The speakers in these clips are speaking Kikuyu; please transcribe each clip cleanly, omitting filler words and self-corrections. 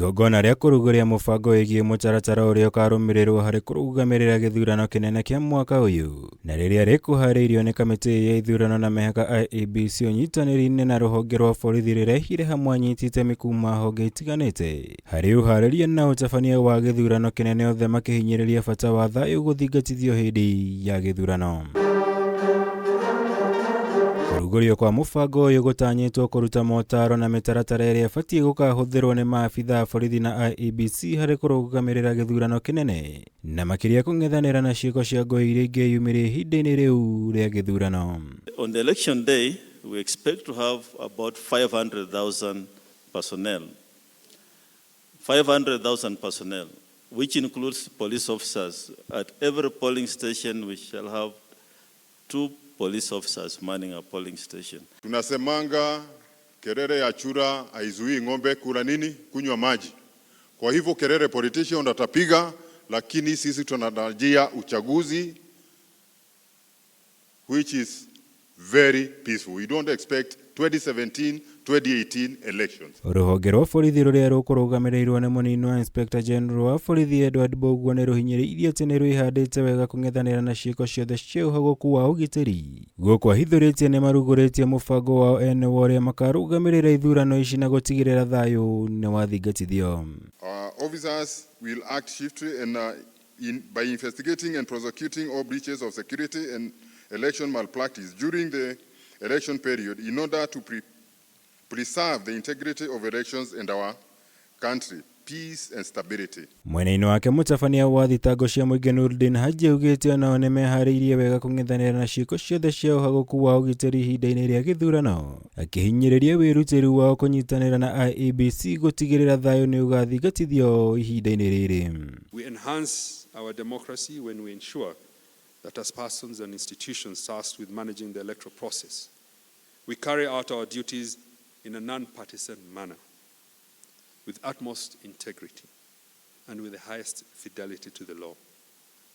Igongona rĩa kũrugũria mũbango wĩgiĩ mũtaratara ũrĩa ũkarũmĩrĩrwo harĩ kũrũgamĩrĩra gĩthurano kĩnene kĩa mwaka ũyũ na rĩrĩa rĩkũharĩirio nĩ kamĩtĩ ya ithurano na mĩhaka IEBC ũnyitanĩri-inĩ na rũhonge rwa borithi rĩrehire hamwe anyiti itemi kuma honge itiganĩte harĩ ũharĩria na ũtabania wa gĩthurano kĩnene, othe makĩhinyĩrĩria bata wa thayũ gũthingatithio hĩndĩ ya gĩthurano. Kũrugũrio kwa mũbango ũyũ gũtanyĩtwo kũruta motaro na mĩtaratara ĩrĩa ĩbatiĩ gũkahũthĩrwo nĩ maabitha a borithi na IEBC harĩ kũrũgamĩrĩra gĩthurano kĩnene na makĩria kũng'ethanĩra na ciĩko cia ngũĩ iria ingĩyumĩria ihinda-inĩ rĩu rĩa gĩthurano. On the election day, we expect to have about 500,000 personnel. 500,000 personnel, which includes police officers. At every polling station, we shall have two police officers manning a polling station. Tunasemanga kelele ya chura haizuii ng'ombe kula nini? Kunywa maji. Kwa hivyo kelele politician watapiga, lakini sisi tunatarajia uchaguzi which is very peaceful. We don't expect 2017, 2018 elections. Rũhonge rwa borithi rũrĩa rũkũrũgamĩrĩirwo nĩ mũnini wa Inspector General wa borithi Edward Mbugua nĩ rũhinyĩrĩirie atĩ nĩ rwĩhandĩte wega kũng'ethanĩra na ciĩko ciothe cia ũhagũku wa ũgitĩri. Gũkũ ahithũrĩtie nĩ marugũrĩtie mũbango wao ene wa ũrĩa makarũgamĩrĩra ithurano ici na gũtigĩrĩra thayũ nĩ wathingatithio. Our officers will act swiftly and by investigating and prosecuting all breaches of security and election malpractice during the election period in order to preserve the integrity of elections and our country, peace and stability. Mwena-inĩ wake, mũtabania wa thitango cia mũingĩ Nurdin Haji augĩte onao nĩ meharĩirie wega kũng'ethanĩra na ciĩko ciothe cia ũhagũku wa ũgitĩri ihinda-inĩ rĩa gĩthurano, akĩhinyĩrĩria wĩrutĩri wao kũnyitanĩra na IEBC gũtigĩrĩra thayũ nĩ ũgathingatithio ihinda-inĩ rĩrĩ. We enhance our democracy when we ensure that as persons and institutions tasked with managing the electoral process, we carry out our duties in a non-partisan manner, with utmost integrity and with the highest fidelity to the law,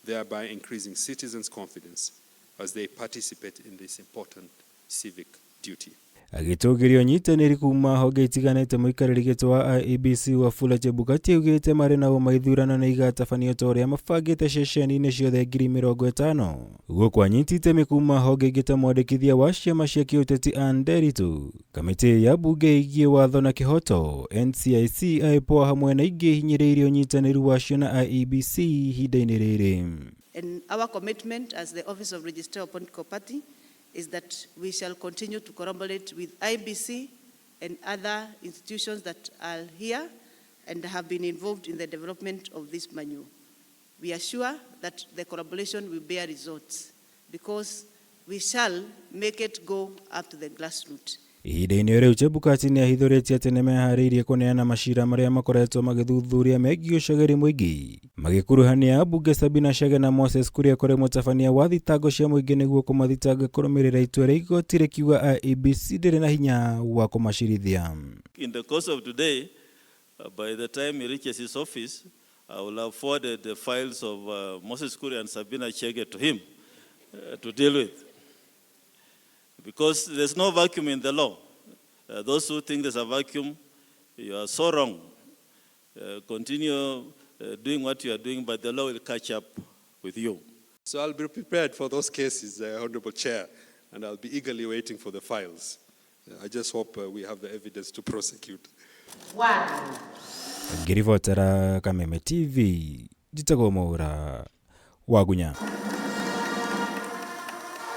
thereby increasing citizens' confidence as they participate in this important civic duty. Agĩtũgĩria ũnyitanĩri kuma honge itiganĩte, mũikarĩri gĩtĩ wa IEBC Wafula Chebukati augĩte marĩ na ũma ithurano nĩ igatabanio ta ũrĩa mabangĩte ceceni-inĩ ciothe 50,000, gũkũ anyiti itemi kuma honge ingĩ ta mwandĩkithia wa ciama cia kĩũteti Anne Nderitu, kamĩtĩ ya mbunge ĩgiĩ watho na kĩhoto NCIC, IPOA hamwe na ingĩ hinyĩrĩirie ũnyitanĩri wacio na IEBC ihinda-inĩ rĩrĩ. And our commitment as the Office of Registrar of Political Party is that we shall continue to collaborate with IEBC and other institutions that are here and have been involved in the development of this manual. We are sure that the collaboration will bear results because we shall make it go up to the grassroots. Ihinda-inĩ rĩu, Chebukati nĩ ahithũrĩtie atĩ nĩ meharĩirie kũneana macira marĩa makoretwo magĩthuthuria megiĩ ũcogeri mũingĩ magĩkuruhania ambunge Sabina Chege na Moses Kuria kũrĩ mũtabania wa thitango cia mũingĩ nĩguo kũmathitanga kũrũmĩrĩra itua rĩa igoti rĩkiuga IEBC ndĩrĩ na hinya wa kũmacirithia. In the course of today, by the time he reaches his office, I will have forwarded the files of Moses Kuria and Sabina Chege to him to deal with. Because there's no vacuum in the law. Those who think there's a vacuum, you are so wrong. Continue doing what you are doing, but the law will catch up with you. So I'll be prepared for those cases, Honorable Chair, and I'll be eagerly waiting for the files. I just hope we have the evidence to prosecute. Ngĩribotera Kameme TV, njĩtagwo Mwaura Wagunya.